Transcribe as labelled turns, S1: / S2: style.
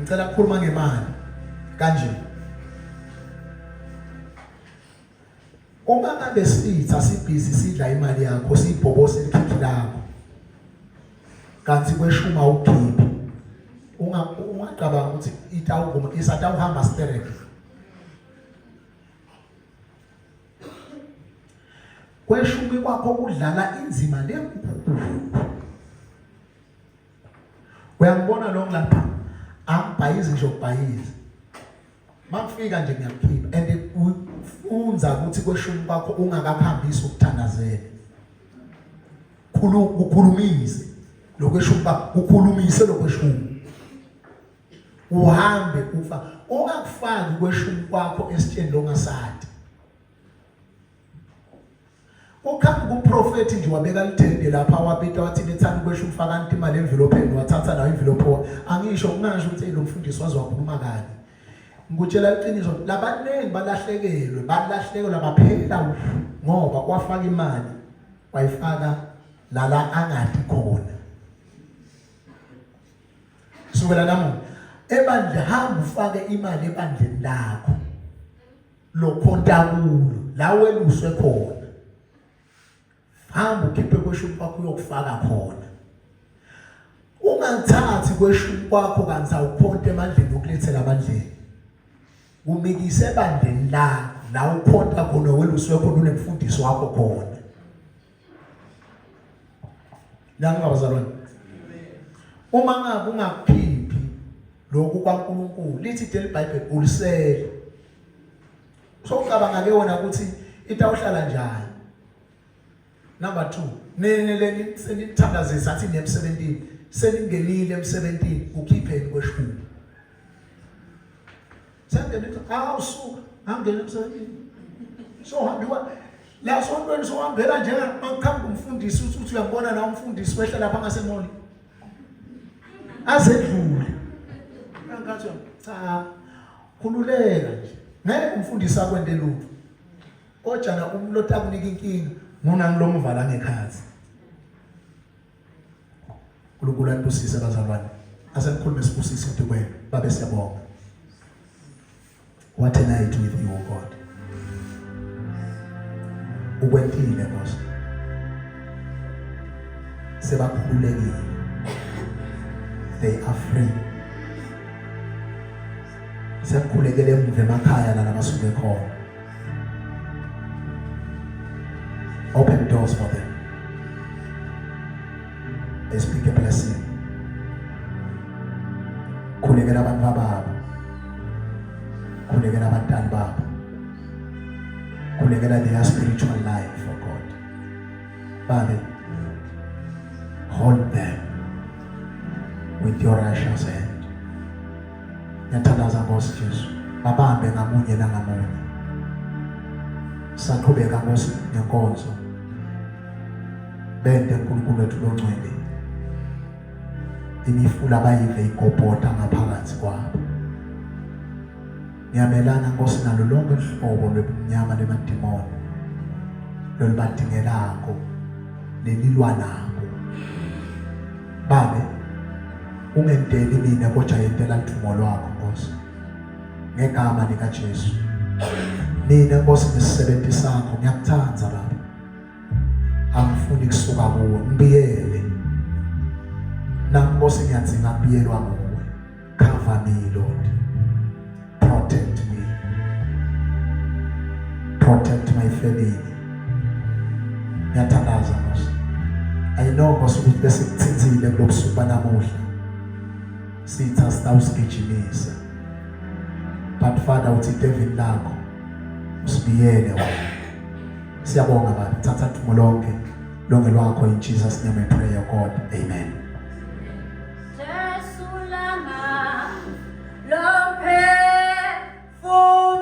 S1: Ngicela ukukhuluma ngemali kanje. Uma ngabe sitha sibhizi sidla imali yakho siyibhobose likhikhi lakho. Kanti kweshuma ukhiphi. Ungacabanga ukuthi itawukuma isatawuhamba stereke. Kweshumi kwakho kudlala inzima lenkulu. Uyangibona lo ngilapha angibhayizi ngisho kubhayiza. Makufika nje ngiyakukhipha and ufunza ukuthi kweshumi kwakho ungakaphambisi ukuthandazela. Khulu kukhulumise lokweshumi kwakho kukhulumise lokweshumi. Uhambe ufa ungakufaki kweshumi kwakho esitsheni longasadi. Kuqhamuka umprofethi nje wabeka lithende lapha wabita wathi lethani kwesho umfaka anti imali envelopheni wathatha nayo envelophe angisho kungasho ukuthi lo mfundisi waze wakhuluma kabi ngikutshela iqiniso labaningi balahlekelwe balahlekelwa baphela ngoba wafaka imali wayifaka lala angathi khona sukela namuhla ebandla hamba ufake imali ebandleni lakho lokhonta kulo la weluswe khona hamba ukhiphe kweshumi kwakho uyokufaka khona ungathathi kweshumi kwakho kanti awukhonte emandleni okulethela abandleni kumikise ebandleni lakho la ukhonta khona weluswe khona unemfundiso wakho khona la ngabazalwane uma ngabe ungakuphiphi lokhu kwaNkulunkulu lithi iBhayibheli ulisele So ucabanga ke wona ukuthi itawuhlala njani? Number 2, nini leni senithandazisa athi nemsebentini, seningenile emsebentini ukhipheni kweshumi. Sengene awusuka, angena emsebentini. So hambiwa la sontweni sohambela njenga makuqhamuka umfundisi uthi uyambona la umfundisi wehla lapha ngasemoli. Azedlule. Ngathi cha khululeka nje ngeke umfundisi akwente lutho kojana umloti akunika inkinga ngunangilomuvala ngekhathi uNkulunkulu anibusise bazalwane asenikhulume sibusise into kwenu babe siyabonga what a night with you God ukwentile Nkosi sebakhululekile they are free Sekukhulekele emuva emakhaya la labasuke khona. Open doors for them. They speak a blessing. Khulekela abantu babo. Khulekela abantwana babo. Khulekela their spiritual life for God. Babe, hold them with your righteous hand. Ngiyathandaza Nkosi Jesu, babambe ngamunye nangamunye. Saqhubeka Nkosi ngenkonzo. Bende uNkulunkulu wethu longcwele. Imifula bayive igobhoda ngaphakathi kwabo. Ngiyamelana Nkosi nalo lonke uhlobo lwebumnyama lwemadimoni lolubadingelako lelilwa nabo. Babe ungenteli mina kodwa yentela ludumo lwakho Nkosi ngegama likaJesu. Mina Nkosi ngisisebenzi sakho ngiyakuthanda Baba. Angifuni kusuka kuwe ngibiyele. Nami Nkosi ngiyadzinga kubiyelwa nguwe. Cover me, Lord. Protect me. Protect my family. Ngiyathandaza Nkosi. I know Nkosi ukuthi besikuthinthile kulobusuku banamuhla. Sitha sitawusigijimisa. But Father uthi devil lakho usibiyele wena. Siyabonga Baba. Thatha thumo lonke lonke lwakho in Jesus name I pray, oh God. Amen.